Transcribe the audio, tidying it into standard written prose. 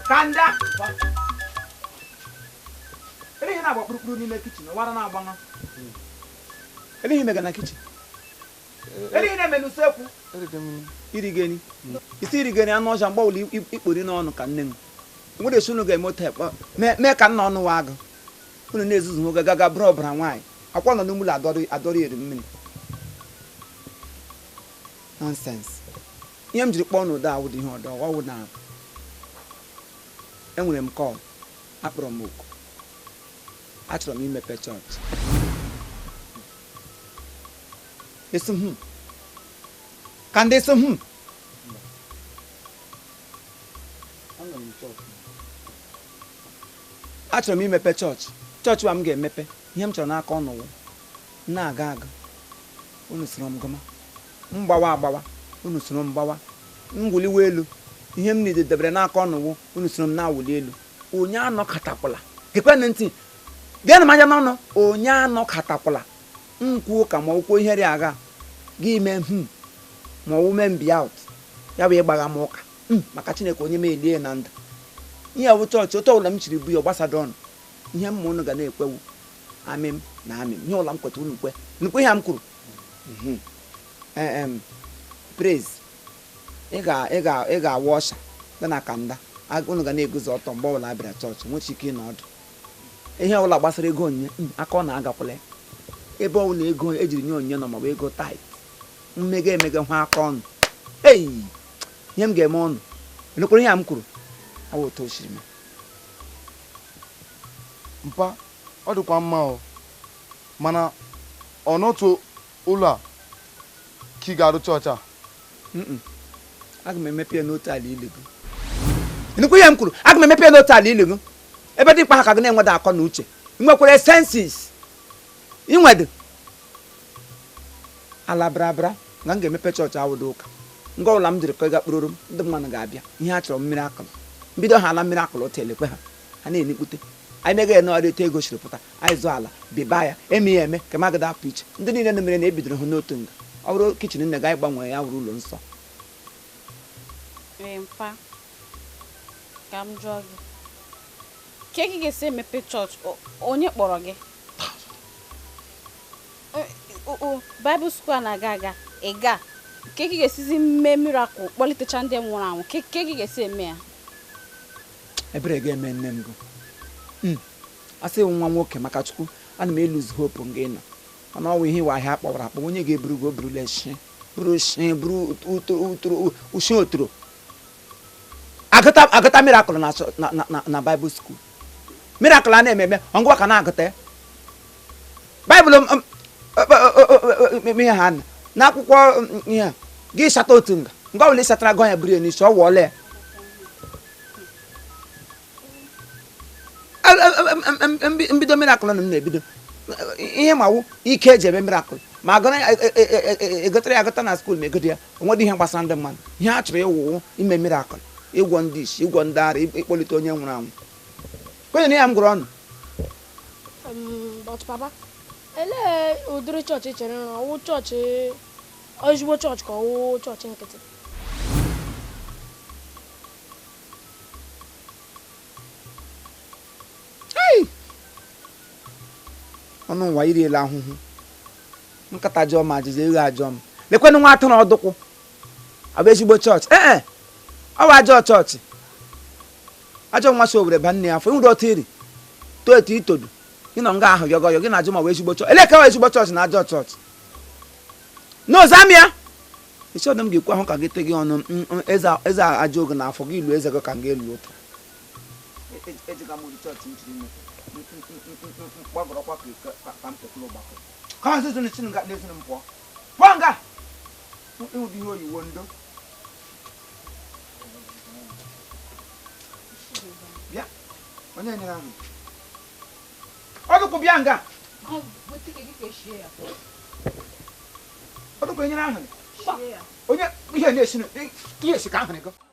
Kanda. Ele na agba kpurukpuru n'ime kitchen, wara na agbanga. Ele mega na kitchen. Ele na-eme n'usekwu. Irigeni. Isi irigeni anụ ọja mgbe ọbụla ikpori n'ọnụ ka nne m. Nwere esi unu ga-eme otu ekpe mee ka nna ọnụ wa agụ. Unu na-ezuzu nwoke gaga bụrụ ọbara nwaanyị. Akwa nọ n'ụlọ adọrọ eri mmiri. Nonsense. Ihe m jiri kpọọ n'ụdọ awụ dị ihe ọdọ ọwụ na enwere m kọl akpọrọ m oku. Achọrọ m imepe chọọchị. Esi m ka ndị esi m achọrọ m imepe chọọchị. Chọọchị wa m ga-emepe ihe m chọrọ n'aka ọnụwụ na-aga aga unu soro m gọma m gbawa agbawa unu soro m gbawa m wuliwe elu ihe m niile debere n'aka ọnụwụ unu soro m na-awụli elu. Onye anọkọtakwala gekwenụ ntị bịanụ m anya n'ọnụ. Onye anọkọtakwala m kwuo ka ma ọkwuo ihe dị agha gị mee ma ọwụ mee m bịa out ya bụ ịgbagha m ụka maka Chineke onye m elie na ndụ. Ihe bụ chọọchị otu ọbụla m chiri bụ ya gbasara ọnụ ihe mma unu ga na-ekwewu amị m na amị m ihe ọbụla m kweta unu kwe nnukwu ihe m kwuru. Praise ị ga-awa ọsha dị na kanda unu ga na-eguzo ọtọ mgbe ọbụla abịara chọọchị nwechi ike ịnọ ọdụ. Ihe ọbụla gbasara ego onyinye aka ọ na-agakwala ebe ọbụla ego ejiri nye onyinye nọ maọbụ ego tait mmega emega hụ aka ọnụ. Ei ihe m ga-eme ọnụ enukwere ihe a m kwuru awụ otu o siri mee. Mpa ọ dịkwa mma o mana ọ n'otu ụlọ a ka ị ga-arụ chọọchị a? Aga m emepe ya n'otu ala ili gị. Nnukwu ihe m kwuru, aga m emepe ya n'otu ala ili gị. Ebe dị mkpa ha ka gị na-enweda akọ na uche. Ị nwekwara senses. Inwedo ala brabra na m ga-emepe chọọchị awụdo ụka. Ngwa ụlọ m jiri kọ ịga kpụrụrụ m ndị mmadụ ga-abịa. Ihe a chọrọ mmiri akụlụ. Mbido ha ala mmiri akụlụ otu elekwe ha. Ha na-enikpute. Anyị mega ya n'ọrụ etu ego siri pụta. Anyị zụọ ala biba ya eme ya eme ka magada apụ iche. Ndị niile na mere na ebidoro ha n'otu nga. Ọ bụrụ kichin nne gị anyị gbanwere ya wụrụ ụlọ nsọ. Mpa ka m jụọ gị ka ị ga-esi emepe chọọchị onye kpọrọ gị? Bible school na-aga aga ị ga ka ị ga-esizi mee miracle kpọlitecha ndị nwụrụ anwụ ka ị ga-esi eme ya? Ebere ga-eme nne m gụ. Asị nwa nwoke maka Chukwu ana m eluzu hope nga ị nọ. Mana ọnwụ ihe ịwa ahịa akpọwara akpọ onye ga-eburu gị o burula shi buru shi buru utoro ushi otoro. Agụta miracle na Bible school. Miracle a na-ememe ọngwa ka na-agụta ya. Baịbụl ihe ha n'akwụkwọ ihe gị sata otu nga nga ọbụla ị satara gọ ya buru ya n'isi ọ wụọla ya. Mbido miracle na m na-ebido ihe ma wụ ike eji eme miracle ma egotara ya agụta na skuul ma egodo ya onwedị ihe gbasara ndị mmadụ. Ihe a chọrọ ịwụwụ ime miracle ịgwọ ndị isi ịgwọ ndị ara ịkpọlite onye nwụrụ anwụ. Kwenye na ya m gụrụ ọnụ. But papa, elee ụdịrị chọọchị chere na ọwụ chọọchị ezigbo chọọchị ka ọwụ chọọchị nkịtị? Ọnụ ụwa iriela ahụhụ nkata jọọ m ajụjụ eghe ajọọ m lekwenụ nwa atụrụ ọdụkwụ abụ ezigbo chọọchị ee ọ bụ ajọ chọọchị ajọ nwa so were ba nne ya afọ ịnwere ọtụ iri too etu itodu gị nọ nga ahụ yọgọ yọ gị na-ajụ ma ọ bụ ezigbo chọọchị ele ka ọ ezigbo chọọchị na ajọ chọọchị n'ozamia isi ọdụ m ga-ekwu ahụ ka gị te gị ọnụ eze ajọ oge n'afọ gị ilu eze gị ka m ga-elu ụtọ ejiga m ụdị chọọchị m chiri mmepe mkpagọrọkwa ka m pekụrụ ọgbakọ ka nzuzu na chinu n'ezinu m pụọ pụọ nga ịhụdị ihe oyiwo ndo bịa onye nyere ahụ ọdụkwụ bịa nga ọdụkwụ enyere ahụ onye ihe na-esi ihe esi ka ahụ gị.